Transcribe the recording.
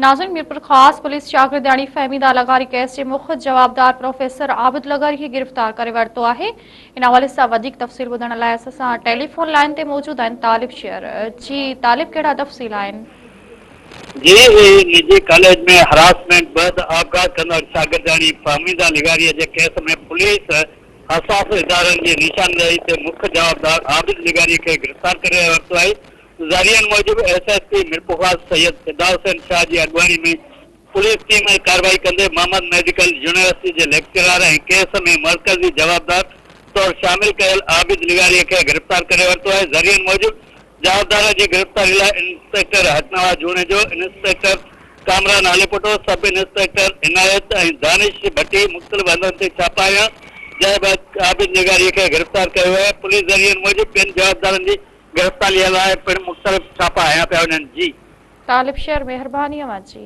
ناظرين ميرپورخاص پوليس شاگردياڻي فهميده لغاري ڪيس جي مک جوابدار پروفيسر عابد لغاري کي گرفتار ڪري ورتو آهي ان حوالي سان وڌيڪ تفصيل ٻڌڻ لاء اسان سان ٽيليفون لائين تي موجود آهن طالب شير جي طالب ڪهڙا تفصيل آهن. جي هي نجي ڪاليج ۾ هراسمينٽ بعد آپگهات ڪندڙ شاگردياڻي فهميده لغاري جي ڪيس ۾ پوليس حساس ادارن جي نشاندهي تي مک جوابدار عابد لغاري کي گرفتار ڪري ورتو آهي ذريعن موجب S S P Mirpurkhas Syed Fida Hussain Shah جي اڳواڻي ۾ پوليس ٽيم ڪارروائي ڪندي محمد ميڊيڪل يونيورسٽي جي ليڪچرار ۽ ڪيس ۾ مرڪزي جوابدار طور شامل ڪيل عابد لغاري کي گرفتار ڪري ورتو آهي ذريعن موجب جوابدار جي گرفتاري لاء inspector Haq Nawaz Junejo, inspector Kamran Halepoto, sub inspector Inayat ۽ Danish Bhatti مختلف هنڌن تي ڇاپا هنيا جنهن بعد عابد لغاري کي گرفتار ڪيو ويو آهي پوليس ذريعن موجب ٻين جوابدارن جي گرفتاري لاء پڻ مختلف ڇاپا هنيا پيا وڃن جي. طالب شير مهرباني اوهان جي.